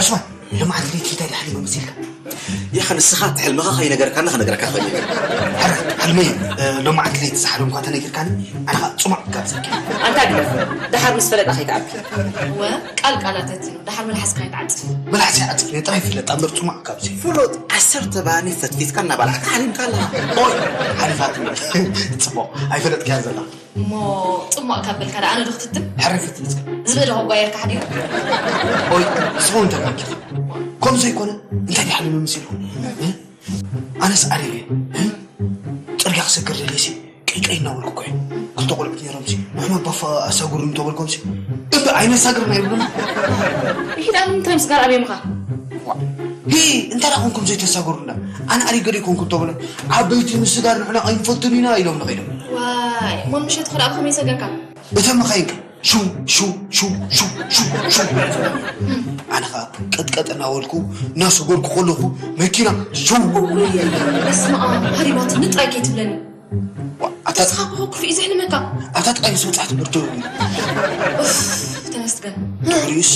ዑስማን፣ ሎማዓንቲ ለይቲ እንታይ ድሓሊመ መሲልካ? ያኸ ንስኻ እቲ ሕልምኻ ከይነገርካና ክነግረካ ክእል እየ። ሕረ፣ ሕልመይ፣ እ፣ ሎማዓንቲ ለይቲ ዝሓለምኳ ተነጊርካኒ፣ ኣነ ኸኣ ጽማቕ ክጋብዘካ። ኣንታ ግደፍ፣ ደሓር ምስ ፈለጣ ከይትኣቢ። ወ፣ ቃል ቃላተት እዩ፣ ደሓር መልሓስካ ከይትዓጽፍ። መልሓስ ይዓጽፍ እየ፣ ጥራይ ፍለጥ፣ እምበር ጽማቕ ክጋብዘ። ፍሉጥ ዓሰርተ ባኒ ፈትፊትካ እናበላዕካ ሓሊምካ ኣለኻ። ኦይ፣ ሓሊፋትኒ። ጽቡቕ፣ ኣይፈለጥካያ ዘለኻ። እሞ ጽሟቕ ካብ በልካ ደኣ ኣነ ዶ ክትትም? ሕርፊት ንስካ። ዝብኢ ዶ ከጓየርካ ሓዲሩ? ኦይ፣ ስሙ እንተ ባኪ። ከም ዘይኮነ እንታይ ድሓን መምሲሉ? እ? ኣነስ ኣሪገ። እ? ጽርግያ ክሰግር ደልየሲ ቀይ ቀይ እናበልኩ እኮ እየ። ክልተ ቆልዑት ነይሮምሲ ንሕና ባፋ ኣሳጉሩ እንተበልኮምሲ እብ ኣይነሳግርና ይብሉና። ይሒዳ ንምንታይ ምስጋር ኣብዮምኻ? ዋ፣ ሂ፣ እንታይ ደኣ ኮንኩም ዘይተሳገሩና? ኣነ ኣሪገ ዶ ይኮንኩ እንተበለ፣ ዓበይቲ ምስጋር ንሕና ኣይንፈልጥን ኢና ኢሎም ንኸይዶም። ዋይ፣ እሞ ንምሸት ኸ ደኣ ብኸመይ ሰገርካ? እተን መኻይን ከ ሽው፣ ሽው፣ ሽው፣ ሽው፣ ሽው፣ ሽው። ኣነ ኸኣ ቀጥቀጥ እናበልኩ እናሰገርኩ ከለኹ መኪና ሽው። ውይ፣ በስመ ኣብ፣ ሃሪማትኒ ጥራይ ከይትብለኒ። ዋ፣ ኣታ ተስፋ እኮ ክፉእ እዩ ዘሕልመካ። ኣታ ጥራይ ምስ መጽኣት ብርዶ እዩ። ኡፍ፣ ተመስገን። ድሕሪኡስ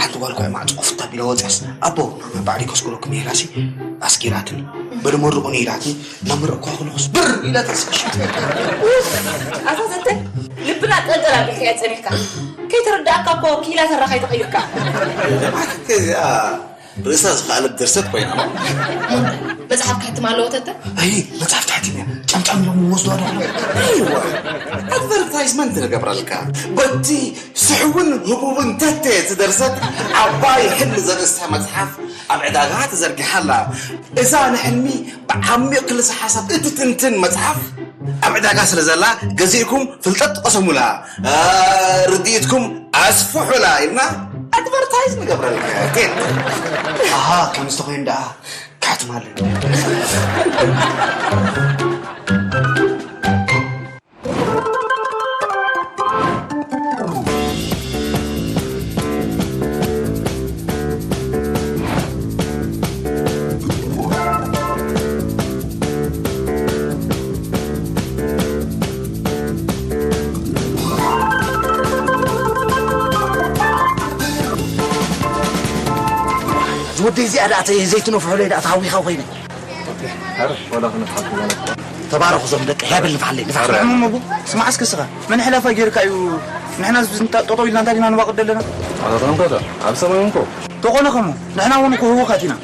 ሓንቲ ጓል እኳ ማዕጾ ክፍት ኣቢላ ወጽያስ፣ "ኣቦ፣ ባዕለይ ከስግረኩም እየ" ኢላሲ ኣስጊራትኒ። "በሉ መርቑኒ" ኢላትኒ። እናመረቕኩ ከለኹስ ብር ኢላ ተስፋ ሽት። ኡፍ፣ ኣታ ዘተ ልብና ጠልጠል ኣቢልካዮ ጸኒሕካ። ከይተረዳእካ እኮ ኪላ ተራኻይ ተቐይርካ። ልምዓት እዚኣ ርእሳ ዝኸኣለት ድርሰት ኮይና። ሞንተ፣ መጽሓፍ ክሕትም ኣለዎ ተተ? ኣይ፣ መጽሓፍ ትሕትም እያ። ጫምጫም ኢሎም ወስዶ ኣለኹ። ኣይዋ፣ ኣድቨርታይዝመንት ንገብረልካ። በቲ ስሕውን ህቡብን ተተ ዝደርሰት ዓባይ ሕልሚ ዘርእስታ መጽሓፍ ኣብ ዕዳጋ ተዘርጊሓ ኣላ። እዛ ንሕልሚ ብዓሚቕ ክልሰ ሓሳብ እትትንትን መጽሓፍ ኣብ ዕዳጋ ስለ ዘላ፣ ገዚእኩም ፍልጠት ትቐሰሙላ፣ እ፣ ርድኢትኩም ኣስፍሑላ ኢልና ኣድቨርታይዝ ንገብረልካ። ቴት። ኣሃ፣ ከምዚ ተኾይኑ ደኣ ክሓትም ኣለኒ። ዝወደይ እዚኣ ደኣ ተይ-፣ ዘይትነፍሑለይ ደኣ ተሃዊኻ ኮይነ። ኣረ፣ ወላ ክነፍሓኩም ማለት ነው። ተባረኹ እዞም ደቂ፣ ሄብል ንፍሓለይ፣ ንፍሓለይ። ኣረ። ስምዓሞ እሞ፣ ስማዕ እስከ ስኻ፣ መን ሕለፋ ጌርካ እዩ? ንሕና ህዝቢ እንታ-፣ ጠጠው ኢልና እንታይ ዲና ንባቕል ዘለና? ኣታ ታንኮታ፣ ኣብ ሰማይ እንኮ። ተኾነ ኸሞ፣ ንሕና እውን እኮ ህውኻት ኢና።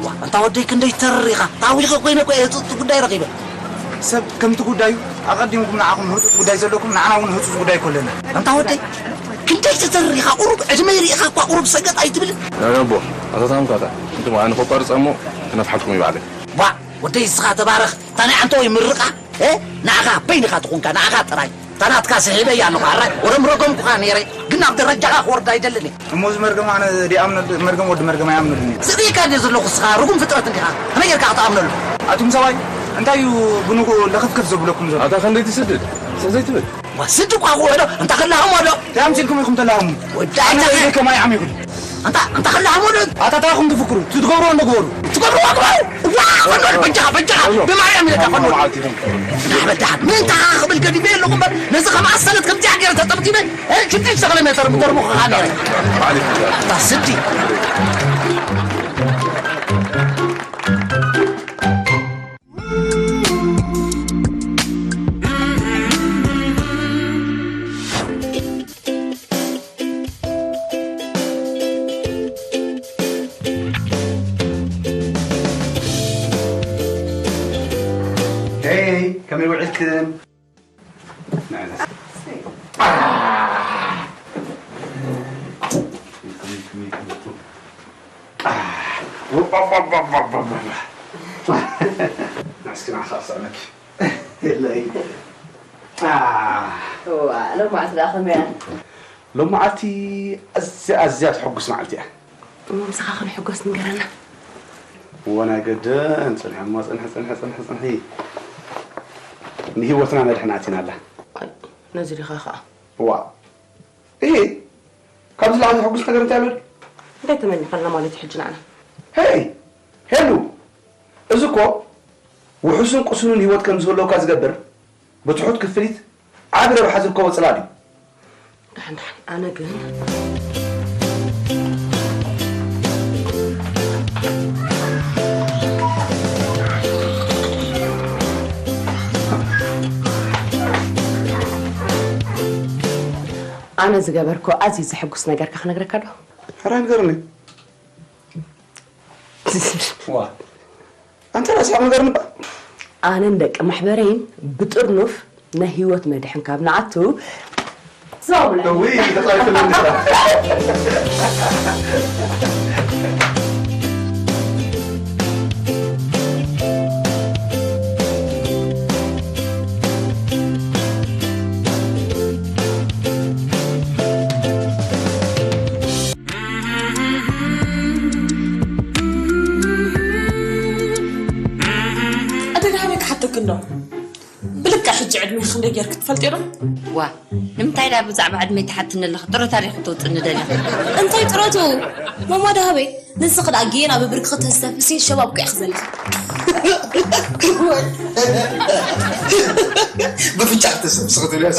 ዋ፣ ኣንታ ወደይ ክንደይ ተሪኻ፣ ታዊኸ ኮይነ እኮ እየ ህጹጽ ጉዳይ ረኺበ። ሰብ ከምቲ ጉዳዩ፣ ኣቐዲምኩም ንዓኹም ህጹጽ ጉዳይ ዘለኩም፣ ንዓና እውን ህጹጽ ጉዳይ እኮ ኣለና። ኣንታ ወደይ፣ ክንደይ ተተሪኻ፣ ቁሩብ ዕድመይ ርኢኻ እኳ ቁሩብ ሰገጥ ኣይትብልን? ናይ ኣቦ፣ ኣታ ታንኮታ፣ እንቱም ኣነ ከቋርጽ እሞ፣ ክነፍሓልኩም ይባዕለይ። ዋ፣ ወደይ እስኻ ተባረኽ። እታ ናይ ዓንተወይ ምርቓ፣ እ? ንዓኻ በይንኻ ትኹንካ፣ ንዓኻ ጥራይ። እታ ናትካ ስሒበያ ኣለኹ፣ ኣራይ። ወረም ረገምኩኻ ነይረ፣ ግን ናብ ደረጃኻ ክወርድ ኣይደልን እየ። እሞ እዚ መርገም ኣነ ድኣምነሉ፣ መርገም ወዲ መርገም ኣይኣምነሉን እየ። ዘርእየካ ድየ ዘለኹ፣ እስኻ ርጉም ፍጥረት እንዲኻ። ከመይ ጌርካ ክትኣምነሉ? ኣቱም ሰብኣይ፣ እንታይ እዩ ብንግኡ ለኸፍከፍ ዘብለኩም ዘሎ? ኣታ ክንደይ ትስድድ? ስቕ ዘይትብል? ዋ፣ ስዲ እኳ ክውዕሎ፣ እንታ ክላህሞ ዶ? እንታይ ኣምሲልኩም ኢኹም ተላህሙ? ወዲ ኣነ ኣይተ-፣ ዘይከማይ ዓሚኹም። ኣንታ፣ ኣንታ ከላ ሓሞዶን። ኣታ እንታይ ኢኹም ትፍክሩ? ትትገብርዎ እንዶ ግበሩ። ትገብርዎ ግበሩ። ዋ፣ ፈኖል በጃኻ፣ በጃኻ። ብማርያም ኢለካ ፈኖል። መዓልቲ ኢኹም። ዳሕ በል፣ ዳሕ። ምእንታኻ ክብል ገዲፈ ኣለኹ እምበር፣ ነዚ ከም ኣሰለት ከምዚኣ ገይረ ተጠብጢበ፣ እ፣ ሽዱሽተ ኪሎ ሜተር ምደርሙኻ ነይረ። መዓልቲ ኢኹም። ኣታ ስዲ። ሄይ፣ ከመይ ውዒልክን? ናስኪ ንዓኻ ክስዕመኪ። የለይ። ዋ፣ ሎማዓንቲ ደኣ ከመይ እያ? ሎማዓንቲ ኣዝያ፣ ኣዝያ ተሐጉስ መዓልቲ እያ። እሞ ምሳኻ ክንሕጎስ ንገረና። እወ፣ ናይ ገድን ጽንሒ እሞ፣ ጽንሒ፣ ጽንሒ፣ ጽንሒ፣ ጽንሒ። ንህይወትና መድሕን ኣቲናላ። ኣይ፣ ነዚ ዲኻ ኸኣ? ዋ። እሂ፣ ካብዚ ላዕሊ ዘሐጉስ ነገር እንታይ ኣሎ ድዩ? እንታይ ተመኒኻልና ማለት እዩ ሕጂ ንዓና? ሄይ፣ ሄሉ፣ እዚ እኮ ውሑስን ቅሱንን ህይወት ከም ዝህልወካ ዝገብር ብትሑት ክፍሊት ዓቢ ረብሓ ዝርከቦ ጽላል እዩ። ደሓን፣ ደሓን፣ ኣነ ግን ኣነ ዝገበርኮ ኣዝዩ ዘሐጉስ ነገርካ ክነግረካ ዶ? ሕራይ ንገርኒ። ዋ ኣንተ ራስያ ነገር ንባ ኣነን ደቂ ማሕበረይን ብጥርኑፍ ናይ ህይወት መድሕን ካብ ንኣቱ ውይ ተጻሪፍልኒ ኣደዳ ሃበይ ክሓተክ እንዶ ብልክዕ ሕጂ ዕድሜ ክንደይ ጌርክ ትፈልጥ ዶ? ዋ ንምንታይ ዳ ብዛዕባ ዕድመይ ትሓትኒ ኣለኺ? ጥሮታ ዲኺ ክትውፅእኒ ደሊኺ? እንታይ ጥረቱ? ማማ ዳ ሃበይ ንስኺ ዳ ጌና ብብርክኺ ተስተፍሲ ሸባብ ቁዕኺ ዘለኺ። ብፍንጫ ክትስብስኺ ትብልያስ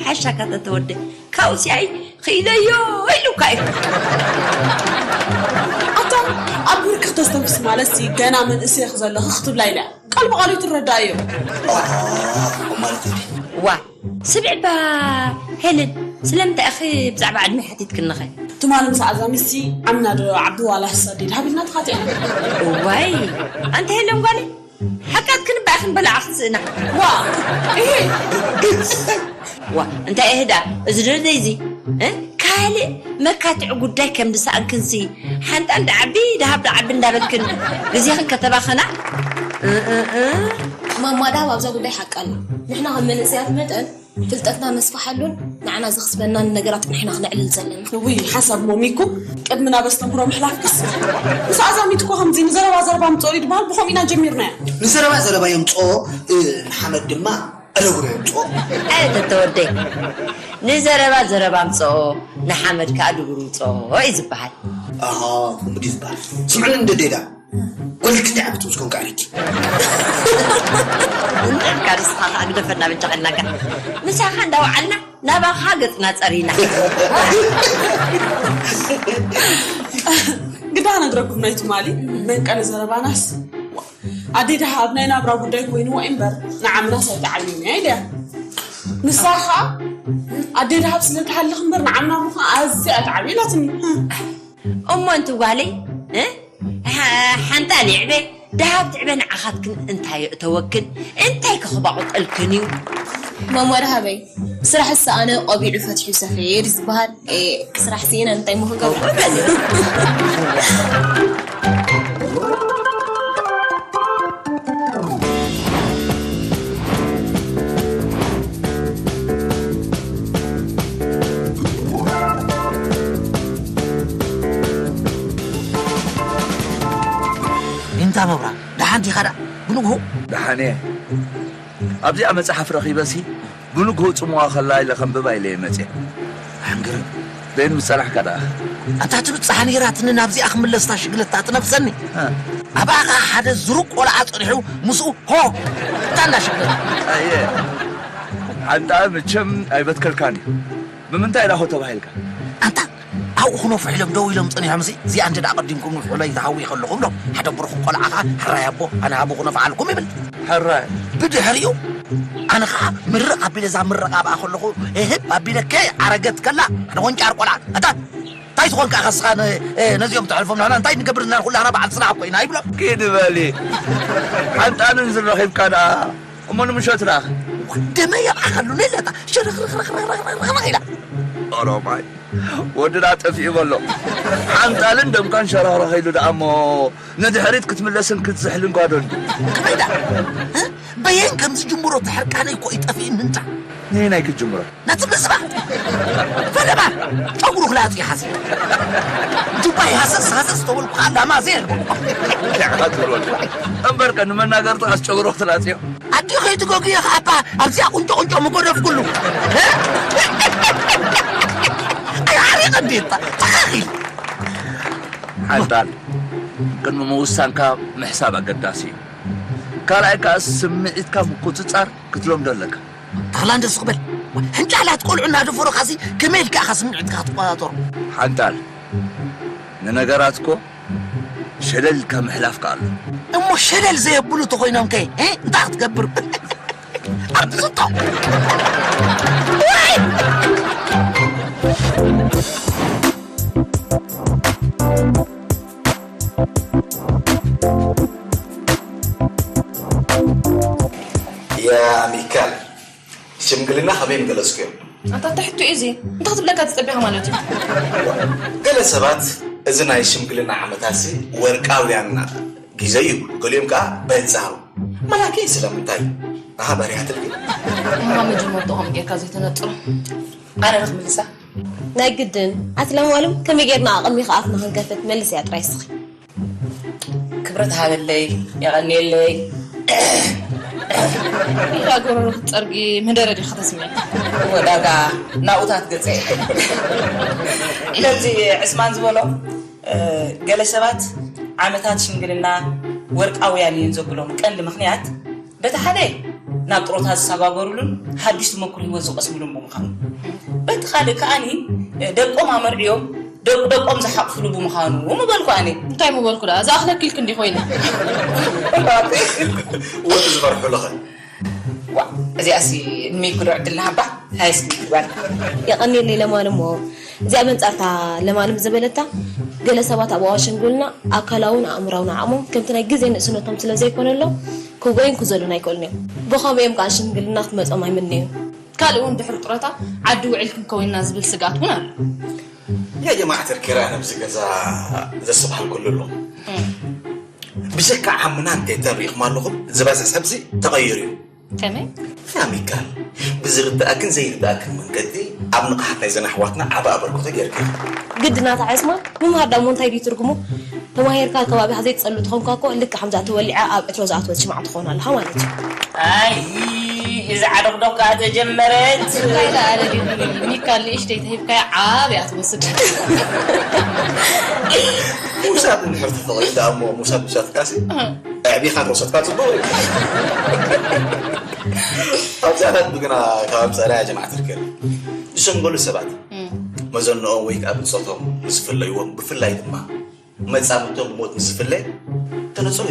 ሓሻካ ተተወደ ካብኡ ሲኣይ ክኢለዮ ኢሉካ እዩ። ኣታ ኣብ ብርክኽ ተስተንፍስ ማለት ሲ ገና መንእሰይ ኢኺ ዘለኺ ክትብላ ኢለ ቃል ብቓል እዩ ትረዳእ እዩ። ማለት እዩ ዋ ስምዒ ባ ሄለን ስለምንታይ ኢኺ ብዛዕባ ዕድመ ሓቲትክንኸ? ትማሊ ምስ ኣዛሚዝቲ ዓምና ዶ ዓቢ ዋላ ህሳዴ ድሃብ ኢልና ተኻቲዕና። እዋይ ኣንቲ ሄለን ጓለይ ሓቃት ክንባእ ክንበላዓ ክትስእና ዋ ይሄ ዋ እንታይ እህ ደኣ እዚ ደለይ እዚ እ ካልእ መካትዒ ጉዳይ ከም ድሰኣንክንሲ ሓንጣል ደዓቢ ደሃብ ደዓቢ እንዳበልክን ግዜኽን ከተባኸና እ እ እ ማማ ደሃብ ኣብዛ ጉዳይ ሓቃ ኣላ ንሕና ከም መንእሰያት መጠን ፍልጠትና ነስፍሓሉን ንዓና ዘኽስበናን ነገራት ንሕና ክነዕልል ዘለና። እውይ ሓሳብ ሞሚኩ ቅድሚ ናብ ኣስተምህሮ ምሕላፍክስ ምስ ኣዛሚት እኮ ከምዚ ንዘረባ ዘረባ ምፅኦ ድዩ ዝበሃል ብኸምኡ ኢና ጀሚርናዮ። ንዘረባ ዘረባ የምፅኦ ንሓመድ ድማ ዕለጉረ የምፅኦ። ኣይ ተተወደይ ንዘረባ ዘረባ ምፅኦ ንሓመድ ከዓ ድጉር ምፅኦ እዩ ዝበሃል። ኣሃ ከምኡ ድዩ ዝበሃል? ስምዕኒ እንደ ዴዳ ወልድ ክዳዕ ብትውስኮን ቃሪት እንጠልካ ንስኻ ከዓ ግደፈና በጃ ከናካ ምሳኻ እንዳወዓልና ናባኻ ገፅና ፀሪና ግዳ ነግረኩም ናይ ትማሊ መንቀሊ ዘረባናስ ኣዴ ደሃብ ናይ ናብራ ጉዳይ ኮይንዎ እምበር ንዓምናስ ኣይተዓብዩን እያ ኢልያ ንሳ ኸዓ ኣዴ ደሃብ ስለ ትሃልኽ እምበር ንዓምና ምዃን ኣዝያ እያ ተዓብዩ ኢላትኒ እሞ እንቲ ጓለይ ሓንጣል ይዕበ ደሃብ ትዕበ ንዓኻትክን እንታይ የእተወክን እንታይ ከኽባቑጠልክን እዩ ማማ ደሃበይ ስራሕ ዝሰኣነ ቆቢዑ ፈትሑ ሰፌድ ዝበሃል ስራሕ ስኢነ እንታይ ምኽንገብር ቢንታ መብራ ደሓን ዲኻ ደኣ ብንግሁ ደሓን እየ ኣብዚኣ መጽሓፍ ረኺበሲ ብንግሁ ጽምዋ ከላ ኢለ ከንብባ ኢለ እየ መጽየ ሓንግር በይን ምስ ጸናሕካ ደኣ ኣታ ትብጽሓ ነይራትኒ ናብዚኣ ክምለስታ ሽግለታ ትነፍሰኒ ኣብኣ ኸዓ ሓደ ዝሩቅ ቆልዓ ጸኒሑ ምስኡ ሆ እታ እንዳሸግለታ ኣየ ሓንጣ መቸም ኣይበትከልካን እዩ ብምንታይ ኢላ ሆ ተባሂልካ ኣንታ ኣብኡ ክነፍሑ ኢሎም ደው ኢሎም ጸኒሖም ሲ እዚኣ እንተ ደኣ ቀዲምኩም ንፍሑ ኢለ ይትሃዊ ከለኹ ብሎ ሓደ ብሩኽ ቆልዓ ኸዓ ሕራይ ኣቦ ኣነ ሃቡ ክነፍዓልኩም ይብል ሕራይ ብድሕሪኡ ኣነ ኸዓ ምርቕ ኣቢለ እዛ ምረቓ ኣብኣ ከለኹ እህብ ኣቢለ ከይ ዓረገት ከላ ሓደ ወንጫር ቆልዓ ኣታ እንታይ ዝኾንካ ኢኻ ንስኻ ነዚኦም ተሕልፎም ንሕና እንታይ ንገብር እና ኩላህና በዓል ስራሕ እኮ ኢና ይብሎ ኪድ በሊ ሓንጣንን ዝረኺብካ ደኣ እሞ ንምሸት ደኣ ደመይ ኣብኣ ከሉ ነለታ ሸረኽረኽረኽረኽረኽረኽ ኢላ ኦሮማይ ወድና ጠፊኡ በሎ ሓንጣልን ደምካን ሸረኽረኽ ኢሉ ደኣ እሞ ንድሕሪት ክትምለስን ክትዝሕልን ጓዶ እንዲ ከመይ ደኣ በየን ከም ዝጅምሮ እቲ ሕርቃነይ እኮ እዩ ጠፊእኒ እንታ ነየናይ ክትጅምሮ ነቲ ብዝባ ፈለማ ጨጉሩ ክላፅ ይሓዝ ጁባ ይሃሰስ ሃሰስ ተበልኩ ከዓ ላማዘ የልቦ እምበርከ ንመናገርቲ ኣስጨጉሮ ክትላፅዮ ኣዲ ከይትጎግዮ ከዓ እባ ኣብዚኣ ቁንጮ ቁንጮ ምጎደፍ ኩሉ ኣይዓሪቕ እንዴ ተኻኺል ሓንጣል ቅድሚ ምውሳንካ ምሕሳብ ኣገዳሲ እዩ ካልኣይ ከዓ ስምዒትካ ምቁፅፃር ክትለምዶ ኣለካ ተኽላ እንደሱ ክበል ሕንጫላት ቆልዑ እናደፈሩኻሲ ከመይ ኢልካ ኢኻ ስምዒትካ ክትቆፃፀሮ ሓንጣል ንነገራት እኮ ሸለል ኢልካ ምሕላፍ ከኣሎ እሞ ሸለል ዘየብሉ ተኾይኖም ከ እንታይ ክትገብር ኣትስቶ። ያ ሚካል፣ ሽምግልና ከመይ ምገለጽኩዮ? ኣታ ትሕቱ እዩ እዚ። እንታይ ክትብለካ ትጸቢኻ ማለት እዩ? ገለ ሰባት እዚ ናይ ሽምግልና ዓመታሲ ወርቃውያንና ግዜ ይብሉ፣ ገሊኦም ከኣ በንጻሩ። መላኪ ስለምንታይ? ኣሃ በሪሃትልኪ? እማ መጀመርትኡ ከምኡ ጌርካ ዘይተነጽሮ። ኣነ ዶ ክምልሳ? ናይ ግድን ኣቲ ለምዋልም ከመይ ጌርና ኣቐሚኻ ኣፍና ክንከፍት መልስያ ጥራይ እስኺ። ክብረት ሃበለይ የቐንየለይ። ኢላ ጎረሮ ክትፀርጊ መደረ ዲኻ ተስምዒ? ወዳጋ ናኡታት ገፀ ከምዚ ዕስማን ዝበሎ ገለ ሰባት ዓመታት ሽምግልና ወርቃውያን እየን ዘብሎም ቀንዲ ምኽንያት በቲ ሓደ ናብ ጥሮታ ዝሰጋገሩሉን ሓዱሽ ተመክሮ ህይወት ዝቐስምሉን ብምዃኑ፣ በቲ ካልእ ከኣኒ ደቆም ኣመርዕዮም ደቂ ደቆም ዝሓቕፍሉ ብምዃኑ ምበልኩ ኣነ። እንታይ ምበልኩ ደኣ? ዝኣኽለኪ ኢልኪ እንዲ ኮይነ። ወዲ ዝፈርሑ ለኸ? ዋ፣ እዚኣሲ እድመይ ክዶ ዕድል ንሃባ? ሃይስኪ ጓል። የቐንየለይ ለማን እሞ እዚኣ በንጻርታ ለማንም ዝበለታ ገለ ሰባት ኣብ እዋን ሽምግልና ኣካላውን ኣእምራውን ዓቕሞም ከምቲ ናይ ግዜ ንእስነቶም ስለ ዘይኮነሎም ክጎይን ክዘሉን ኣይክእሉን እዮም። ብኸምኡ እዮም ከኣ ሽምግልና ክትመጾም ኣይምነዩን። ካልእ እውን ድሕሪ ጡረታ ዓዲ ውዒልክን ከዊንና ዝብል ስግኣት እውን ኣሎ። ያ ጀማዓ ተርኬራ ነብዚ ገዛ ዘስብሃልኩሉ ኣሎ። ብጀካ ዓምና እንተ ተሪእኹም ኣለኹም ዝበዝሕ ሰብዚ ተቐይሩ እዩ። ከመይ? ያ ሚካል ብዝርድኣክን ዘይርድኣክን መንገዲ ኣብ ንቕሓት ናይዘን ኣሕዋትና ዓቢ ኣበርክቶ ጌርኪ። ግድና ተዓስማ ምምሃር ዳሞ እንታይ ድዩ ትርጉሙ? ተማሂርካ ኣብ ከባቢኻ ዘይትጸሉ ተኾንካ እኮ ልክዕ ከምዛ ተወሊዓ ኣብ ዕትሮ ዝኣተወት ሽምዓ ትኾን ኣለኻ ማለት እዩ። ኣይ እዛ ዓደቕዶቕ ከኣ ተጀመረት። እንታይ ደኣ ኣለ ድዩ ሚካል ንእሽተይ ተሂብካያ ዓብያ ትወስድ። ሙሳብ እንድሕር ትፈቕድ ደኣ እሞ ሙሳብ ብዛትካሲ ኣዕቢኻ ተወሰድካ ጽቡቕ እዩ። ኣብዚኣታት ብግና ካብ ኣምጻእና ያ ጀማዓ ትርከብ ዝሸምገሉ ሰባት መዘንኦም ወይ ከዓ ብጾቶም ምስ ፍለይዎም ብፍላይ ድማ መጻምቶም ብሞት ምስ ዝፍለ ተነጽሎ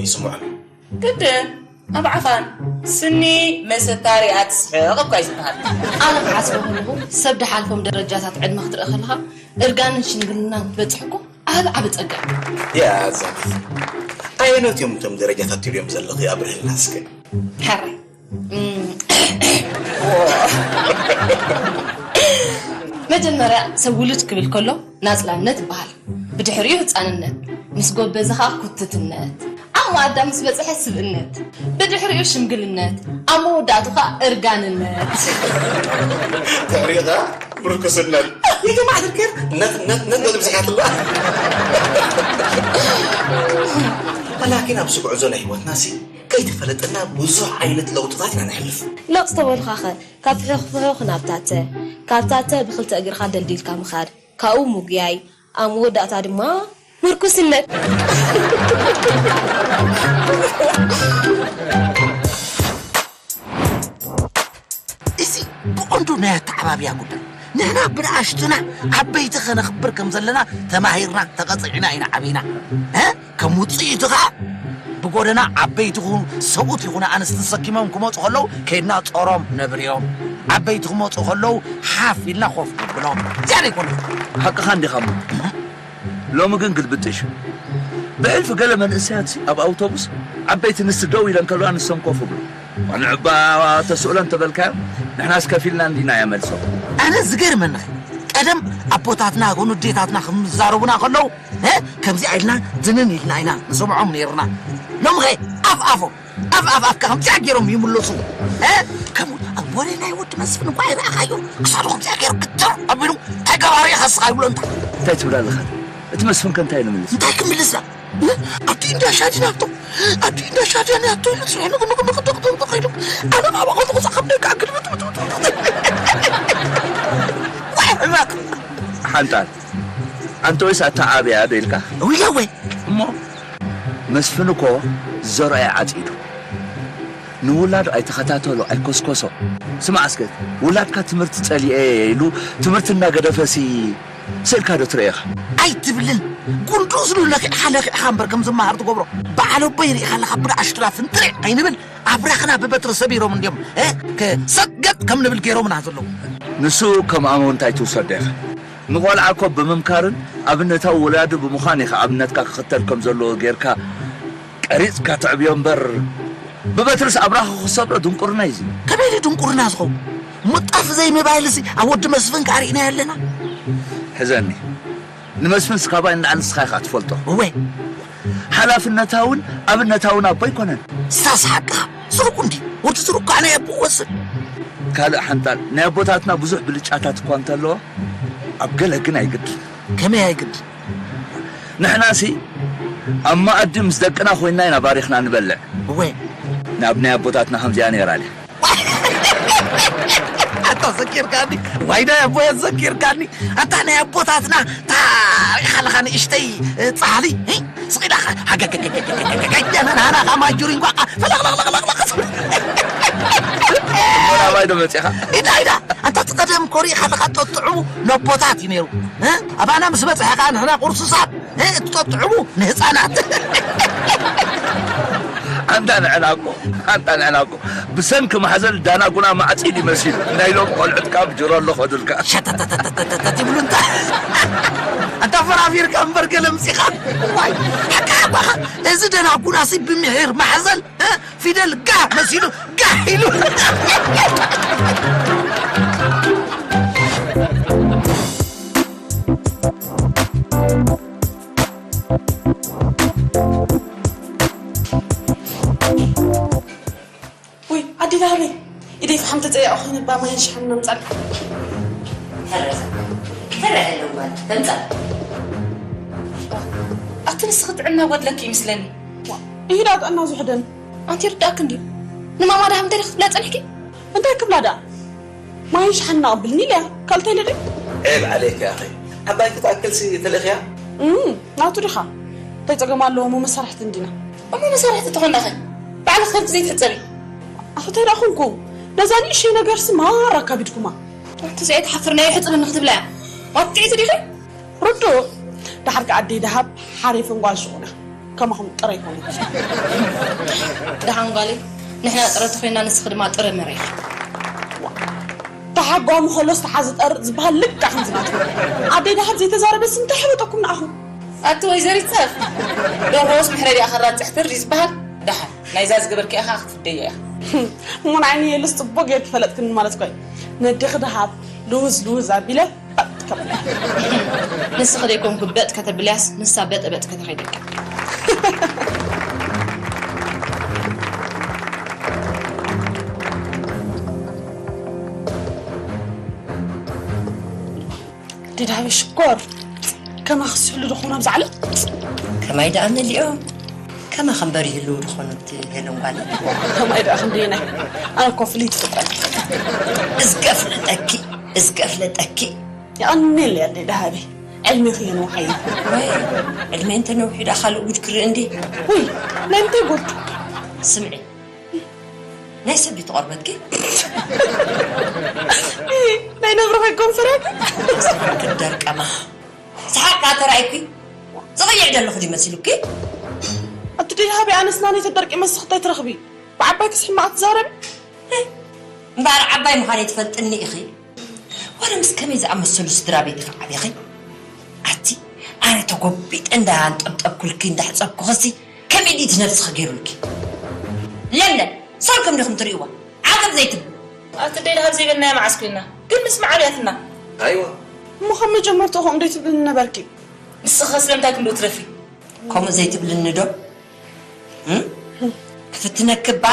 ይስምዖም እዩ። ግድን ኣብ ዓፋን ስኒ መሰታሪኣ ትስሕቕ እኳ እዩ ዝበሃል። ኣነ ክሓስቦ ከለኹ ሰብ ድሓልፎም ደረጃታት ዕድመ ክትርኢ ከለኻ እርጋንን ሽምግልናን ክትበጽሕ እኮ ዓቢ ዓቢ ጸጋ እዩ። ያ ዛኪ ኣየኖት እዮም እቶም ደረጃታት ትብልዮም ዘለኺ ኣብርህልና እስከ። ሕራይ መጀመርያ ሰብ ውሉድ ክብል ከሎ ናጽላነት ይበሃል። ብድሕሪኡ ህጻንነት፣ ምስ ጎበዘ ኸኣ ኩትትነት፣ ኣብ መኣዳ ምስ በጽሐ ስብእነት፣ ብድሕሪኡ ሽምግልነት፣ ኣብ መወዳእቱ ኸኣ እርጋንነት። ድሕሪኡ ኸኣ ምርኩስነት። ይገማዕ ድርኬር ነትነት ነትነት ብዝሓትላ ወላኪን ኣብዚ ጉዕዞ ናይ ህይወትና ሲ ከይተፈለጠና ብዙሕ ዓይነት ለውጥታት ኢና ነሕልፍ። ለውጢ ተበልኻኸ ካብ ፍሑኽ ፍሑኽ ናብ ታተ፣ ካብ ታተ ብኽልተ እግርኻ ደልዲልካ ምኻድ፣ ካብኡ ምጉያይ፣ ኣብ መወዳእታ ድማ ምርኩስነት። እዚ ብቐንዱ ናይ ኣተዓባብያ ጉዳይ። ንሕና ብንኣሽቱና ዓበይቲ ከነኽብር ከም ዘለና ተማሂርና ተቐጺዕና ኢና ዓቢና። እ? ከም ውጽኢቱ ኸኣ ብጎደና ዓበይቲ ይኹኑ ሰብኡት ይኹኑ ኣንስቲ ተሰኪሞም ክመጹ ከለዉ ከይድና ጾሮም ነብርዮም። ዓበይቲ ክመጹ ከለዉ ሓፍ ኢልና ኮፍ ነብሎም። ዝያዳ ኣይኮነን። ሓቅኻ እንዲኻ እሞ ሎሚ ግን ግልብጥ እዩ። ብሕልፊ ገለ መንእሰያትሲ ኣብ ኣውቶቡስ ዓበይቲ ኣንስቲ ደው ኢለን ከለዋ ንሶም ኮፍ ይብሉ። ቆልዑባ ተስእሎ እንተበልካዮም ንሕናስ ከፊልና እንዲናዮ መልሶም። ኣነ ዝገርመኒ ቀደም ኣቦታትና ኮኑ ኣዴታትና ክዛረቡና ከለዉ ከምዚኣ ኢልና ድንን ኢልና ኢና ንሰምዖም ነይርና። ሎምኸ ኣፍ ኣፎም ኣፍ ኣፍ ኣፍካ ከምዚኣ ገይሮም ይምለሱ። ከም ወረ ናይ ወዲ መስፍን እኳ ይረኣኻዮ ክሳዱ ከምዚኣ ገይሩ ክትር ኣቢሉ እንታይ ገባሪ ኢኻ ንስኻ ይብሎ እንታ እንታይ ትብል ኣለኻ? እቲ መስፍን ከ እንታይ ኢሉ ምልስ? እንታይ ክምልስ? ኣብቲ እንዳ ሻዲ ናቶ ኣብቲ እንዳ ሻዲ ናቶ ኢሉ ጽሑ ንግንጉ ንክተክቶ እንተኸይዱ ኣነ ባባ ቆንቶ ክሳብ ካብ ደቂ ኣግድብትብትብትብት ሕማቅ ሓንጣል ኣንተ ወይስ ኣታ ዓብያ ዶ ኢልካ? ውያ ወይ እሞ መስፍን እኮ ዝዘርኦ እዩ ዓጺዱ። ንውላዱ ኣይተኸታተሎ ኣይኮስኮሶ። ስማዕ እስከ ውላድካ ትምህርቲ ጸሊኤ ኢሉ ትምህርቲ እናገደፈሲ ስእልካ ዶ ትርእኻ? ኣይትብልን። ጉንዱ ዝሉ ለኪዕኻ ለኪዕኻ እምበር ከም ዝመሃር ትገብሮ። በዓል ኣቦይ ርኢኻ ኣለኻ ብንኣሽቱና ፍንጥሪዕ ኣይንብል። ኣብራኽና ብበትሪ ሰቢሮም እንድዮም። እ? ከ-፣ ሰገጥ ከም ንብል ገይሮምና ዘለዉ። ንሱ ከም ኣመውንታ ኣይትውሰዶ ኢኻ። ንቖልዓ እኮ ብምምካርን ኣብነታዊ ወላዲ ብምዃን ኢኻ ኣብነትካ ክኽተል ከም ዘለዎ ጌርካ ቀሪጽካ ተዕብዮ እምበር፣ ብበትርስ ኣብራኹ ክሰብሮ ድንቁርና እዩ እዚ። ከመይ ድዩ ድንቁርና ዝኸውን? ሙጣፍ ዘይምባልሲ ኣብ ወዲ መስፍን ከኣ ርኢናዮ ኣለና። ሕዘኒ። ንመስፍን ስካባይ ንላዕሊ ንስኻ ኢኻ ትፈልጦ። እወ። ሓላፍነታውን ኣብነታውን ኣቦ ኣይኮነን። ስታስ ሓቅኻ። ስሩቕ እንዲ። ወዲ ስሩቕ ከኣ ናይ ኣቦኡ ወስን። ካልእ ሓንጣል፣ ናይ ኣቦታትና ብዙሕ ብልጫታት እኳ እንተለዎ፣ ኣብ ገለ ግን ኣይግድን። ከመይ ኣይግድን? ንሕናሲ ኣብ መኣዲ ምስ ደቅና ኮይንና ኢና ባሪኽና ንበልዕ። እወ። ናብ ናይ ኣቦታትና ከምዚኣ ነይራ ድያ? ኣታ ዘኪርካኒ፣ ዋይ ናይ ኣቦይ ዘኪርካኒ። ኣታ ናይ ኣቦታትና ታሪኽ ኣለኻ ንእሽተይ ጻሕሊ፣ እ? ስቕ ኢላ ኸ-፣ ሃገገገገገገገገገ፣ ናናኻ ማንጁሪን ቋቋ፣ ፈለቕለቕለቕለቕለቕ። እሞ ናባይ ዶ መጺኻ? ኢዳ፣ ኢዳ፣ ኣንታ እቲ ቀደም ኮሪእኻ ኣለኻ፣ ጠጥዑሙ ነቦታት እዩ ነይሩ። እ? ኣባና ምስ በጽሐ ኸኣ ንሕና ቁርሱሳት፣ እ? እትጠጥዑሙ ንህፃናት። ኣንታ ንዕና እኮ፣ ኣንታ ንዕና እኮ፣ ብሰንኪ ማሕዘል ዳናጉና ማዕጺድ ይመሲሉ። ናይ ሎም ቆልዑት ካብ ጅሮ ኣሎ ኸዱልካ። ሸተተተተተተተት ይብሉ እንታ። ኣንታ ፈራፊርካ እምበር ገለ ምጺኻ። ዋይ፣ ሓቃ፣ ሓቃ፣ እዚ ደናጉናሲ ብምሒር ማሕዘል፣ እ? ፊደል ጋ መሲሉ፣ ጋሕ ኢሉ። ውይ፣ ኣዴ ዳህበይ፣ ኢደይ ፈሓም ተጸይዖ ኾይነ፣ እባ ማይን ሸሓን ኣምጻልኪ። ተረፈ፣ ተረፈ ኣለዋ፣ ተምጻል። ኣቲ ንስኺ ጥዕና ጎድለኪ ይመስለኒ። ዋ፣ ይሂዳ ጥዕና ዝሕደን። ኣንቲ ይርዳእኪ እንድዩ። ንማማ ዳህም እንተ ክትብላ ጸኒሕኪ? እንታይ ክብላ ደኣ? ማይን ሸሓን ኣቐብልኒ ኢለያ። ካልእ እንታይ ኢለ ድዩ? ዔብ ዓለይኪ ኣኺ። ዓባይ ክትኣክልሲ ተለኽያ? እም፣ ናቱ ዲኻ? እንታይ ጸገም ኣለዎ? እሞ መሳርሕቲ እንዲና። እሞ መሳርሕቲ ተኾንና ኸ? ባዕልኺ ከልኪ ዘይትሕጸቢ? ኣፈ እንታይ ደኣ ኾንኩ? ነዛ ንእሽተይ ነገርሲ ማራ ካቢድኩማ። ኣንቲ እዚኣ ትሓፍር ናይ ሕጽብኒ ክትብላ እያ። ዋጥዒቲ ዲኺ? ርዱእ። ደሓር ከኣ ኣደይ ደሃብ ሓሪፍን ጓል ሽቑና። ከማኹም ጥረ ኣይኮነን። ደሓን ጓለይ፣ ንሕና ጥረ ተኾይንና ንስኺ ድማ ጥረ መረ ኢኺ። ተሓጓሚ ከሎስ ተሓዚ ጠርጥ ዝበሃል ልክዕ ከምዚ ናትኩም። ኣደይ ደሃብ ዘይተዛረበስ እንታይ ሓበጠኩም ንኣኹም? ኣቲ ወይዘሪት ጸፍ፣ ደርሆስ ምሕረድ እያ ከራጽሕ ትሪ ዝበሃል። ደሓን ናይዛ ዝገበርክያ ኸኣ ክትፍደያ ኢኻ። እሞ ንዓይኒ የልስ ጽቡቕ ጌርኪ ፈለጥክኒ ማለት እኮ እዩ። ነዴኺ ደሃብ ልውዝ ልውዝ ኣቢለ ጣጥ ከብላ። ንስኺ ደይኮንኩ በጥ ከተብልያስ ንሳ በጠ በጥ ከተኸይደልኪ። ደዳበ ሽኮር ከማኺ ዝስሕሉ ዶ ኾኑ ኣብዚ ዓለም? ከማይ ደኣ መሊኦም። ከማኺ እምበር ይህልዉ ዶ ኾኑ እቲ ሄለን ጓለይ? ከማይ ደኣ ክንደየናይ? ኣነ እኮ ፍልይቲ ፍጥረት። እዝጊ ኣፍለጠኪ፣ እዝጊ ኣፍለጠኪ። የቐንየለይ ኣደይ ደሃበይ። ዕድሜኺ የንውሓዮ። ወይ፣ ዕድመይ እንተ ነዊሑ ደኣ ካልእ ጉድ ክርኢ እንድየ። ውይ፣ ናይ ምንታይ ጉድ? ስምዒ፣ ናይ ሰብ ድዩ ተቐርበትኪ? ናይ ነብሪ ኮይንኩም ፍረ? ክትደርቀማ። ሰሓቅ ተራይኩ። ዝቕይዕ ዘለኹ ድዩ መሲሉኪ? ኣቲ ደይ ሃቢ ኣነስ ናነይ ተደርቂ መስኽ እንታይ ትረኽቢ? ብዓባይ ክስሕማቕ ትዛረቢ? እምበኣር ዓባይ ምዃነይ ትፈልጥኒ ኢኺ። ዋላ ምስ ከመይ ዝኣመሰሉ ስድራ ቤት ኢኺ ዓቢኺ? ኣቲ ኣነ ተጎቢጠ እንዳ ኣንጠብጠብኩልኪ እንዳሕጸብኩኽሲ ከመይ ድዩ እቲ ነብስኺ ገይሩልኪ? ለምለም፣ ሶልኩም ዲኹም ትርእይዋ? ዓገብ ዘይትብሉ። ኣቲ ደይ ደሃብ ዘይበልናያ መዓስ ኮይና? ግን ምስ መዓብያትና። ኣይዋ። እሞ ካብ መጀመርትኡ ከምኡ ደይ ትብልኒ ነበርኪ? ንስኺ ስለምንታይ ክንድኡ ትረፊ? ከምኡ ዘይትብልኒ ዶ? እም? ክፍትነኪ እባ?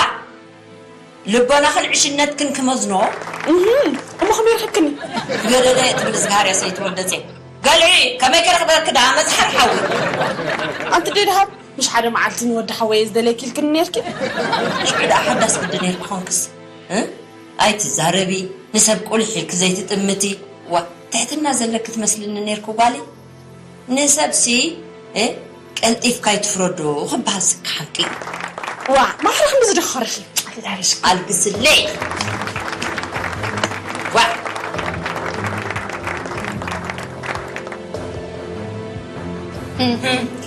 ልቦናኽን ዕሽነትክን ክመዝኖ? እህም፣ እሞ ከመይ ረኺብክኒ? ገደደ ትብል እዝግሃር እያ ሰይቲ ወልደጼ። ገልዒ፣ ከመይ ክረኽበኪ ደኣ መዝሓል ሓዊ? ኣንቲ ደይ ደሃብ፣ ምሽ ሓደ መዓልቲ ንወዲ ሓወየ ዝደለየኪ ኢልክኒ ነይርኪ? ሽዑ ደኣ ሓዳስ ግዲ ነይርኪ ኾንክስ፣ እ? ኣይትዛረቢ፣ ንሰብ ቁልሕ ኢልኪ ዘይትጥምቲ። ዋ፣ ትሕትና ዘለኪ ትመስልኒ ነይርኪ ጓለይ። ንሰብሲ፣ እ፣ ቀልጢፍካ ኣይትፍረዶ ክበሃል ስካ ሓቂ። ዋ፣ ማዕረ ክንድዚ ዶ ክኾርኺ? ኣልግስለይ። ዋ።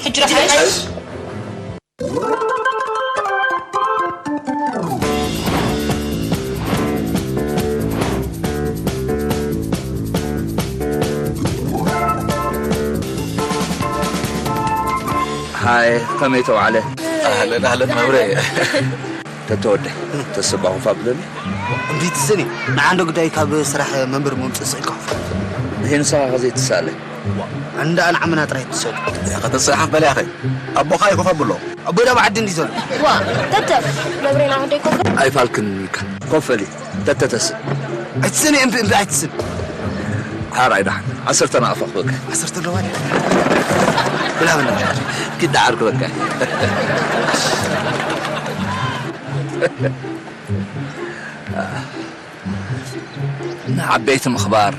ሕጂ ዶ ሓይሽ? ሃይ፣ ከመይ ተባዕለ? ኣህለን ኣህለን መብረ። ተተወደ ተሰባኹፋ ብለኒ። እንዴት ስኒ ንዓንዶ ጉዳይ ካብ ስራሕ መንበር መምጽእ ስእልካ። ይሄን ሰኻ ከዘይ ትሳለ። እንዳ ኣልዓመና ጥራይ ትሰዱ። ከተሰሓፍ በል ያኸ። ኣቦኻ ይኮፋ ብሎ። ኣቦይ ዳባ ዓዲ እንዲ ዘሎ። ዋ፣ ተተ መብሬና ክንደይ ኮፈ? ኣይፋልክን ሚካ። ኮፈሊ ተተተስ። ኣይትስኒ እምቢ እምቢ ኣይትስኒ። ሓራይ ዳሕን ዓሰርተ ናቕፋ ክበካ። ዓሰርተ ኣለዋ። ብላ ብላ። ኪድ ዳዓር ክበካ። ንዓበይቲ ምኽባር፣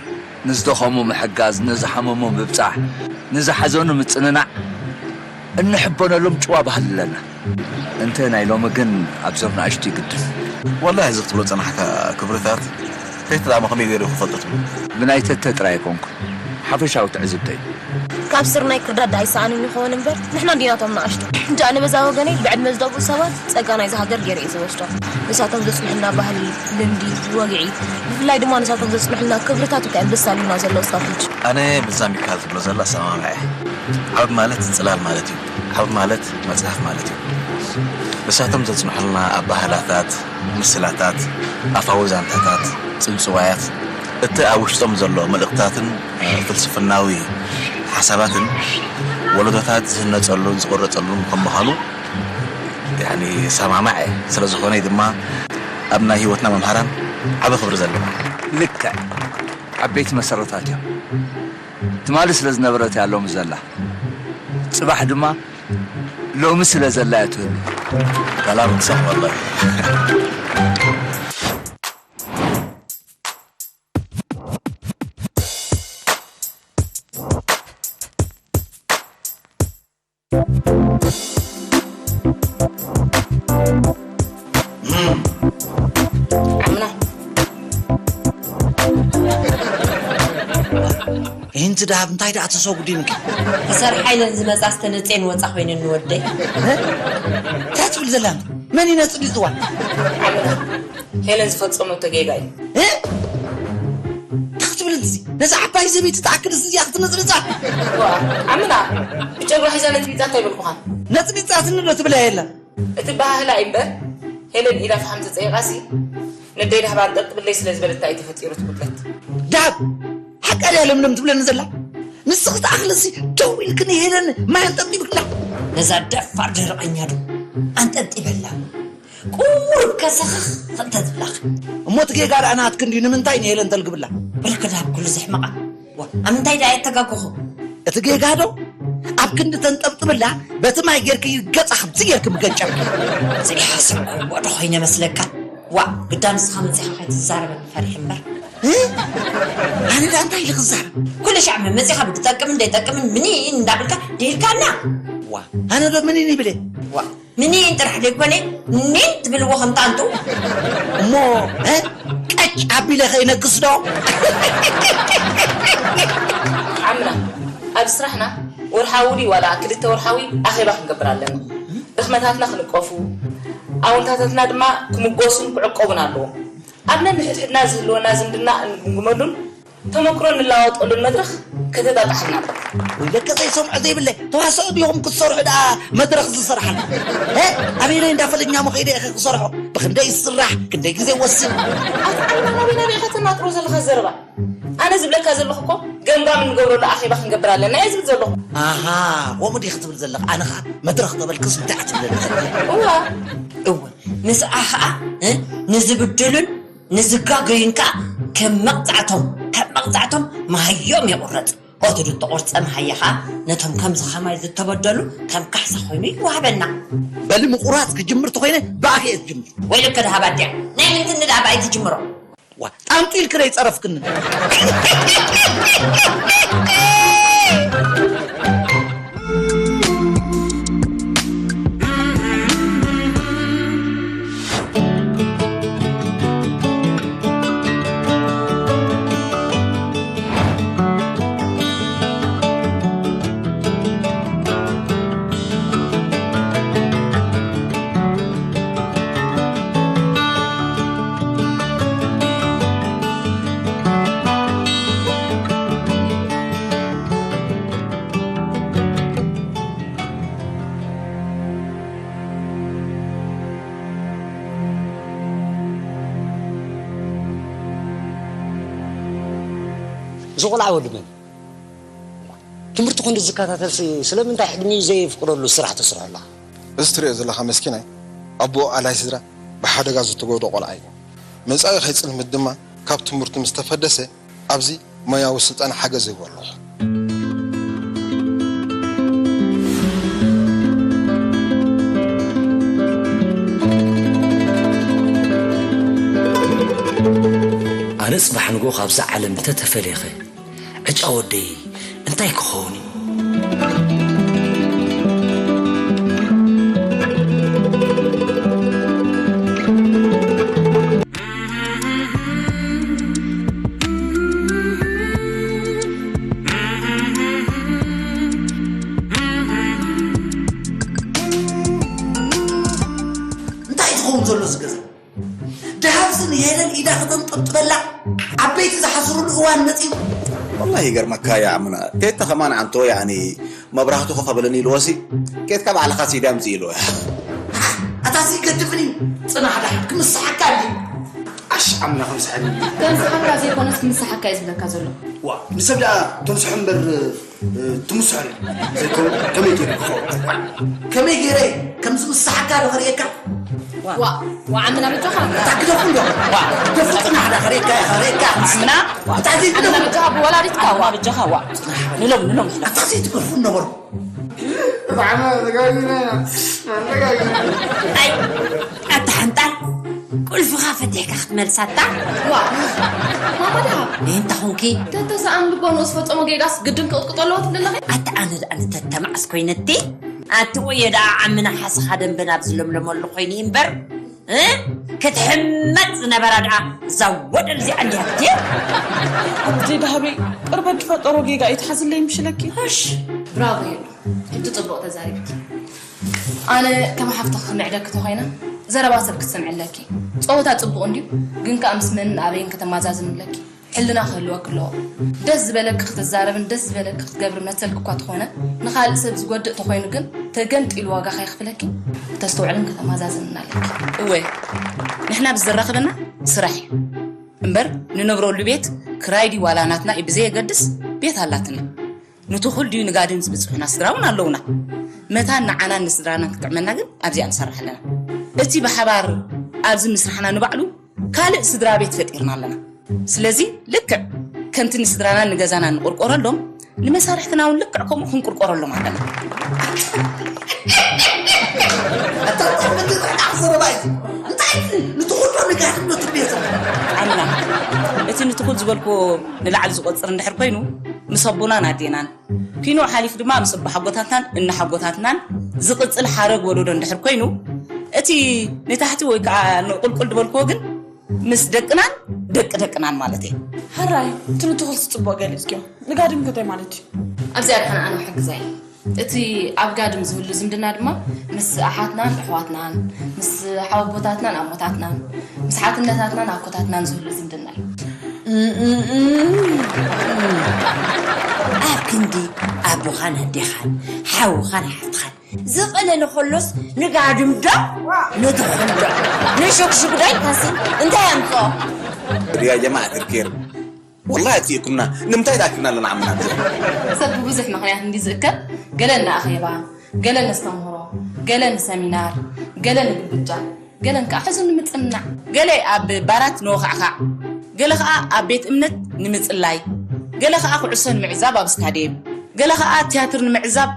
ንዝደኸሙ ምሕጋዝ፣ ንዝሓመሙ ምብጻሕ፣ ንዝሓዘኑ ምጽንናዕ እንሕበነሎም ጭዋ ባህሊ ኣለና። እንተ ናይ ሎሚ ግን ኣብዞም ንኣሽቱ ይግድፍ። ወላሂ እዚ ክትብሎ ጸናሕካ ክብርታት ከይተጣመ ከመይ ገይሩ ክፈልጦ ትብሎ? ብናይ ተተ ጥራይ ኣይኮንኩ ሓፈሻዊ ትዕዝብተይ። ካብ ስርናይ ክርዳድ ደኣ ኣይሰኣንን ይኸውን እምበር ንሕና እንዲና እቶም ንኣሽቱ። እንጃ ኣነ በዛ ወገነይ ብዕድመ ዝደፍኡ ሰባት ጸጋ ናይዛ ሃገር ገይረ እየ ዝወስዶ። ንሳቶም ዘጽንሑልና ባህሊ፣ ልምዲ፣ ወግዒ፣ ብፍላይ ድማ ንሳቶም ዘጽንሑልና ክብርታት እንታይ እዮም ዘሳልዩና ዘለዉ እስካብ ሕጂ። ኣነ ብዛ ሚካል ትብሎ ዘላ እሰማምዐ። ዓብ ማለት ጽላል ማለት እዩ። ዓብ ማለት መጽሓፍ ማለት እዩ። ንሳቶም ዘጽንሑልና ኣባህላታት፣ ምስላታት፣ ኣፋዊ ዛንታታት፣ ጽውጽዋያት፣ እቲ ኣብ ውሽጦም ዘሎ መልእኽትታትን ፍልስፍናዊ ሓሳባትን ወለዶታት ዝህነጸሉን ዝቕረጸሉን ከም ምዃኑ ያኒ ሰማማዕ እየ። ስለ ዝኾነ ድማ ኣብ ናይ ህይወትና መምሃራን ዓቢ ክብሪ ዘለዎም። ልክዕ ዓበይቲ መሰረታት እዮም። ትማሊ ስለ ዝነበረት እያ ሎሚ ዘላ። ጽባሕ ድማ ሎሚ ስለ ዘላ እያ ትህሉ። ካላም ትሰምዖ ኣላ። ዓምና ይህንቲ ደሃብ እንታይ ደኣ ተሰጉዲንኪ? ክሰርሓ ኢለን ዝመጻ ዝተነጽየን ወጻ ኮይነን ንወደይ። እንታይ ትብል ዘላ? መን እዩ ነጽኒጽዋ? ዓምና ሄለን ዝፈጸመቶ ጌጋ እዩ። እ? እንታይ ክትብል እዚ? ነዛ ዓባይ ዘበይቲ ትኣክል እዚኣ ክትነጽንጻ? ዋ፣ ዓምና ብጨጉራ ሒዛ ነጽኒጻ እንታይ በልኩኻ? ነጽኒጻትኒ ዶ ትብላ የላ? እቲ ባህላ እዩ እምበር፣ ሄለን ኢዳ ፈሓም ተጸይቓሲ፣ ነደይ ዳህባ ኣንጠጥብለይ ስለ ዝበለታ እዩ ተፈጢሩ እቲ ጉድለት። ዳብ ሓቃ ድያ ለምለም ትብለኒ ዘላ? ንስኺ ትኣኽልሲ ደው ኢልክኒ ሄለን ማይ ኣንጠብጢብክላ። ነዛ ደፋር ደረቐኛ ዶ ኣንጠብጢበላ? ቁሩብ ከሰኽኽ እንተ ትብላኽ። እሞ እቲ ጌጋ ደኣ ናትኪ እንድዩ፣ ንምንታይ ንሄለን ተልግብላ? በልከ ዳብ ኩሉ ዘሕመቓ። ዋ፣ ኣብ ምንታይ ደኣ የተጋገኹ? እቲ ጌጋ ዶ ኣብ ክንዲ ተንጠብጥብላ በቲ ማይ ጌርኪ ገጻ ከምዚ ጌርኪ ምገጨርኪ። ዘይሓሰብክዎ ዶ ኮይነ መስለካ? ዋ፣ ግዳ ንስኻ መጺኻ ከይትዛረበኒ ፈሪሕ እምበር። እ? ኣነ ደኣ እንታይ ኢለ ክዛረብ? ኩሉ ሻዕ መመጺኻ ብትጠቅምን ደይጠቅምን ምኒን እንዳበልካ ድሂልካና። ዋ፣ ኣነ ዶ ምኒን ይብል እየ? ዋ፣ ምኒን ጥራሕ ዘይኮነ ኒን ትብልዎ ከም ጣንጡ። እሞ እ? ቀጭ ኣቢለ ከይነግስ ዶ? ዓምና ኣብ ስራሕና ወርሓዊ ድዩ ዋላ ክልተ ወርሓዊ ኣኼባ ክንገብር ኣለና። ድኽመታትና ክንቀፉ፣ ኣውንታታትና ድማ ክምጎሱን ክዕቀቡን ኣለዎም። ኣብ ነንሕድሕድና ዝህልወና ዝምድና እንግምግመሉን ተመክሮ እንለዋወጠሉን መድረኽ ከተጣጣሓልና ኣለዎ። ወይ ደቂ ዘይሰምዖ ዘይብለይ ተዋሰኦ ዲኹም ክትሰርሑ ደኣ መድረኽ ዝስርሓል እ ኣበይናይ እንዳ ፈለኛ መኸይደ ኢኸ ክሰርሖ ብክንደይ ዝስራሕ ክንደይ ግዜ ወስድ ኣቲ ዓምና ናበይ ናበይ ኢኻ ተናጥሮ ዘለኻ ዘረባ ኣነ ዝብለካ ዘለኹ እኮ ገምጋም እንገብረሉ ኣኼባ ክንገብር ኣለና እየ ዝብል ዘለኹ ኣሃ ከምኡ ዲኺ ትብል ዘለኻ ኣነ ኸዓ መድረኽ ተበልክስ እንታይ እያ ትብለኒ ዘለኻ እዋ እወ ንስኣ ኸዓ ንዝብድሉን ንዝጋገዩን ከኣ ከም መቕጻዕቶም ከም መቕጻዕቶም መሃዮም ይቑረጽ። እቲ ድተቖርጸ መሃያ ኸኣ ነቶም ከምዚ ኸማይ ዝተበደሉ ከም ካሕሳ ኮይኑ ይወሃበና። በሊ ምቑራጽ ክጅምር ተኾይነ ብኣኺ እየ ዝጅምር። ወይልከ ደሃብ ኣዲኣ ናይ ምንትኒ ደኣ ብኣይ ትጅምሮ። ዋ ጣንጡ ኢልኪ ደይ ጸረፍክኒ። እዚ ቆልዓ ወዲ መን? ትምህርቲ ክንዲ ዝከታተል ሲ-፣ ስለምንታይ ዕድሚኡ ዘየፍቅደሉ ስራሕ ተስርሖ ኣለኻ? እዚ ትሪኦ ዘለኻ መስኪናይ ኣቦ ኣላይ ስድራ ብሓደጋ ዝተጎድኦ ቆልዓ እዩ። መጻኢ ከይጽልምት ድማ ካብ ትምህርቱ ምስ ተፈደሰ ኣብዚ ሞያዊ ስልጠና ሓገዝ ይህቦ ኣለኹ። ኣነ ጽባሕ ንግሆ ካብዛ ዓለም እንተተፈልየኸ ዕጫ ወደይ እንታይ ክኸውን እዩ? እንታይ ትኸውን ዘሎ እዚ ገዛ? ደሃብሲ ንሄለን ኢዳ ከተንጠብጥበላ ዓበይቲ ዝሓስሩሉ እዋን መጺኡ። والله ይገርመካ ያ ኣምና ቴተ ከማን ዓንቶ ያኒ መብራህቱ ከኸበለኒ ኢልዎሲ ኬትካ ባዕልኻ ሲዳ ምጽእ ኢልዎ። ኣታሲ ገድፍኒ ጽናሕ ዳሕ ክምስሓካ እንዲ። ኣሽ ኣምና ከምስሐኒ። ከምስሓካ ዘይኮነስ ክምስሓካ እዩ ዝብለካ ዘሎ። ዋ ንሰብ ደኣ ተምስሖ እምበር ትምስሖ ከመይ ገይረ ክኸውን? ከመይ ገይረ ከምዚ ምስሓካ ዶ ክርእየካ? ዋ ዋ ዓምና በጃኻ እታ ግደፉ እንዶ ግደፉ ጽናሕ ዳ ክርእየካ እየ ክርእየካ ዓምና እታ ዘይግደፉ በጃኻ ብወላዲትካ ዋ በጃኻ ዋ ንሎም ንሎም ኣታ ዘይትገፉ ነበሩ ኣይ ኣታ ሓንጣል ቁልፍኻ ፈቲሕካ ክትመልሳታ ዋ ማማ ደሃብ እንታይ ኾንኪ ተተሰኣን ልቦ ንኡስ ፈጸሞ ጌጋስ ግድን ክቕጥቅጦ ኣለዎ ትብለለኺ ኣታ ኣነ ደኣ ንተተማዕስ ኮይነቲ ኣቲ ወዮ ደኣ ዓምና ሓስኻ ደንበ ናብ ዝለምለመሉ ኮይኑ እዩ እምበር እ? ክትሕመጥ ዝነበራ ደኣ እዛ ወደል እዚኣ እንዲያ ክትየ ኣቲ ደሃበይ ቅርበት ዝፈጠሮ ጌጋ እዩ ትሓዝለይ ምሽለኪ ሽ ብራቮ ሄሉ ሕጂ ጽቡቕ ተዛሪብኪ ኣነ ከም ሓፍትኺ ክምዕደኪ ተኾይነ ዘረባ ሰብ ክትሰምዒ ኣለኪ ጸወታ ጽቡቕ እንድዩ ግን ከኣ ምስ መንን ኣበይን ከተማዛዝኒ ኣለኪ ሕልና ክህልወኪ ኣለዎ ደስ ዝበለኪ ክትዛረብን ደስ ዝበለኪ ክትገብሪ መሰልኪ እኳ ተኾነ ንኻልእ ሰብ ዝጎድእ ተኾይኑ ግን ተገምጢሉ ዋጋ ከየኽፍለኪ ክተስተውዕልን ከተማዛዝንን ኣለኪ እወ ንሕና ብዝራኸበና ስራሕ እዩ እምበር ንነብረሉ ቤት ክራይ ድዩ ዋላ ናትና እዩ ብዘየገድስ ቤት ኣላትና ንትኹል ድዩ ንጋድም ዝብጽሑና ስድራ እውን ኣለውና መታን ንዓናን ንስድራናን ክጥዕመና ግን ኣብዚኣ ንሰርሕ ኣለና እቲ ብሓባር ኣብዚ ምስራሕና ንባዕሉ ካልእ ስድራ ቤት ፈጢርና ኣለና ስለዚ ልክዕ ከምቲ ንስድራናን ንገዛናን ንቁርቆረሎም ንመሳርሕትና እውን ልክዕ ከምኡ ክንቁርቆረሎም ኣለና ኣታ እንታይ ምንድን ረቃቕ ዘረባ እዩ እንታይ እቲ ንትኹል ዶ ንጋድም ዶ ትብልዮ ዘለኻ ኣምና እቲ ንትኹል ዝበልክዎ ንላዕሊ ዝቆጽር እንድሕር ኮይኑ ምስ ኣቦናን ኣዴናን ኪንኡ ሓሊፉ ድማ ምስ ኣቦሓጎታትናን እናሓጎታትናን ዝቕጽል ሓረግ ወለዶ እንድሕር ኮይኑ እቲ ንታሕቲ ወይ ከዓ ንቑልቁል ዝበልክዎ ግን ምስ ደቅናን ደቂ ደቅናን ማለት እየ። ሕራይ እቲ ንትኹል ዝፅቡቕ ገሊፅክዮ። ንጋድም ከ ታይ ማለት እዩ? ኣብዚኣ ደሓን ኣነ ክሕግዛ እየ። እቲ ኣብ ጋድም ዝህሉ ዝምድና ድማ ምስ ኣሓትናን ኣሕዋትናን፣ ምስ ሓወቦታትናን ኣሞታትናን፣ ምስ ሓትነታትናን ኣኮታትናን ዝህሉ ዝምድና እዩ። ኣብ ክንዲ ኣቦኻን ኣዴኻን ሓውኻን ሓፍትኻን ዝቐለለ ከሎስ ንጋድም ዶ ንድኹም ዶ ንሹክሹክ ዶ ኢልካሲ እንታይ ኣምፅኦ? يا جماعة الخير والله أتيكمنا نمتاي تأكلنا لنا عمنا ሰብ ብብዙሕ ምኽንያት እንዲ ዝእከብ ገለ ንኣኼባ ገለ ነስተምህሮ ገለ ንሰሚናር ገለ ንግብጃ ገለን ከዓ ሕዙ ንምጽንናዕ። ገለ ኣብ ባራት ንወኻዕኻዕ፣ ገለ ኸዓ ኣብ ቤት እምነት ንምጽላይ፣ ገለ ኸዓ ኩዕሶ ንምዕዛብ ኣብ ስታድየም፣ ገለ ኸዓ ትያትር ንምዕዛብ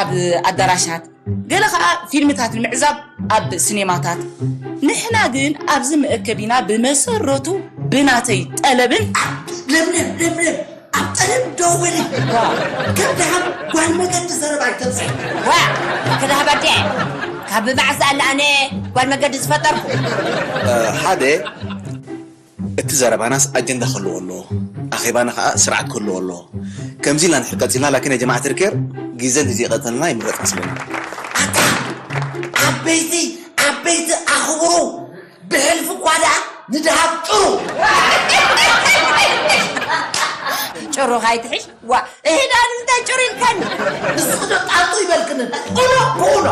ኣብ ኣዳራሻት፣ ገለ ኸዓ ፊልምታት ንምዕዛብ ኣብ ስኔማታት። ንሕና ግን ኣብዚ መእከቢና ብመሰረቱ ብናተይ ጠለብን። ለምለም ለምለም ኣብ ጠለብ ደው በሊ። ከም ደሃብ ጓል መገዲ ዘረባ ኣይተብዝሒ። ዋእ ክዳሃብ ኣዲኣ እየ። ካብ መዓስ ኣለ ኣነ ጓል መገዲ ዝፈጠርኩ? ሓደ እቲ ዘረባናስ ኣጀንዳ ክህልዎ ኣለዎ፣ ኣኼባና ከዓ ስርዓት ክህልዎ ኣለዎ። ከምዚ ኢልና እንድሕር ቀፂልና ላኪን ያ ጀማዓት ርኬር ግዘ እንተዘይቀፀልና ይምረፅ መስለኒ። ኣታ ዓበይቲ ዓበይቲ ኣኽብሩ ብሕልፊ እኳ ደኣ ንድሃብ ጭሩ። ጭሩ ካይትሕሽ ዋ እህዳ ንምንታይ ጭሩ ኢልካኒ? ንስኺ ዶ ጣጡ ይበልክንን ቁኖ ቁኖ።